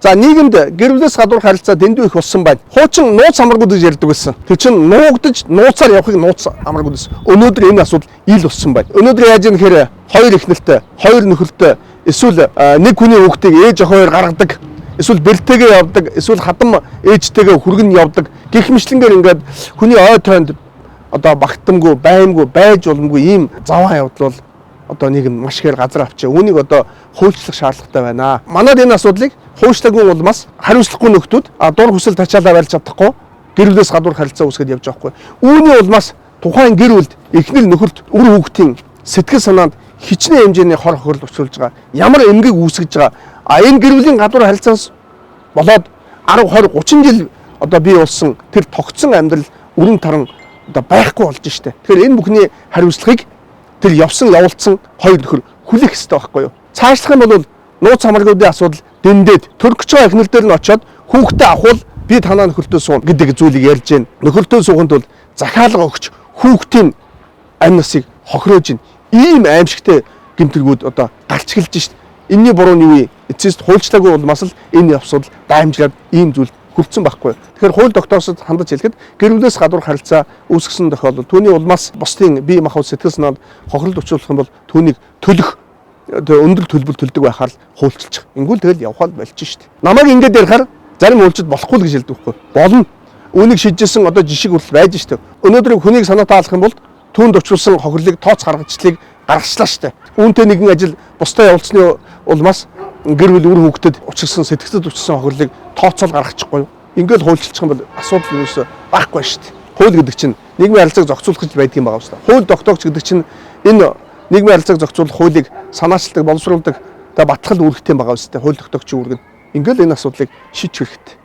За, нийгэмд гэр бүлээс гадуур харилцаа дэндүү их болсон байна. Хуучин нууц амаргууд гэж ярьдаг байсан. Тэр чинь нуугдаж нууцаар явахыг нууц амаргууд гэсэн. Өнөөдөр энэ асуудал ил болсон байна. Өнөөдөр яаж юм гэхээр хоёр эхнэртэй, хоёр нөхөртэй, эсвэл нэг хүний хүүхдийг ээж охин хоёр гаргадаг, эсвэл бэртэйгээ явдаг, эсвэл хадам ээжтэйгээ хүргэн явдаг. Гэх мэтлэнгээр ингээд хүний ой тойнд одоо багтамгүй, баймгүй, байж боломгүй ийм заваа явдал бол одоо нийгэм маш ихээр газар авчээ. Үүнийг одоо хуульчлах шаардлагатай байна. Манад энэ асуудлыг хуульчлаагүй улмаас хариуцлагагүй нөхдүүд дур хүсэл тачаалаа барьж чадахгүй гэр бүлээс гадуур харилцаа үүсгээд явж байгаа хгүй. Үүний улмаас тухайн гэр бүлд эхнэр нөхөрт үр хүүхдийн сэтгэл санаанд хичнээн хэмжээний хор хохирол учруулж байгаа. Ямар эмгэг үүсгэж байгаа. А энэ гэр бүлийн гадуур харилцаанаас болоод 10 20 30 жил одоо бий болсон тэр тогтсон амьдрал өрн таран одоо байхгүй болж штэ. Тэгэхээр энэ бүхний хариуцлагыг тэр явсан явуулсан хоёр нөхөр хүлээх ёстой байхгүй юу? Цаашлах юм бол нууц хамааргуудын асуудал дэндээд төрөх гэж байгаа эхнэр дээр нь очиод хүүхдээ авахвал би танаа нөхөртөө суун гэдэг зүйлийг ярьж байна. Нөхөртөө суухын тулд захиалга өгч хүүхдийн амь насыг хохироож байна. Ийм аимшигтай гэмтэргүүд одоо гарч эхэлж шít. Энийний буруу нь юу юм? Эцэст хуульчлаагүй улмаас л энэ асуудал даймжлаад ийм зүйлд хүрсэн байхгүй. Тэгэхээр хууль тогтоосод хандаж хэлэхэд гэр бүлээс гадуур харилцаа үүсгэсэн тохиолдолд түүний улмаас бусдын бие махбод сэтгэл санаанд хохиролд учруулах юм бол түүнийг төлөх өндөр төлбөр төлдөг байхаар л хуульчилчих. Ингүүл тэгэл явхаа л болж шít. Намайг ингэж ярихаар зарим хуульчид болохгүй л гэж хэлдэг байхгүй. Болно. Үүнийг шийджсэн одоо жишг хүртэл байж шít. Өнөөдөр хүнийг санаатай алах юм бол түүнд учруулсан хохирлыг тооц гаргачлалыг гаргачлаа штэ. Үүнтэй нэгэн ажил бусдаа явуулсны улмаас гэр бүл үр хүүхдэд учирсан сэтгцэд учирсан хохирлыг тооцоол гаргачихгүй юу? Ингээл хуульчилчих юм бол асуудал юусоо байхгүй шүү дээ. Хууль гэдэг чинь нийгмийн харилцааг зохицуулах гэж байдаг юм байгаа шүү дээ. Хууль тогтоогч гэдэг чинь энэ нийгмийн харилцааг зохицуулах хуулийг санаачилдаг, боловсруулдаг та батлах үүрэгтэй байгаа шүү дээ. Хууль тогтоогчийн үүрэг нь. Ингээл энэ асуудлыг шийдэх хэрэгтэй.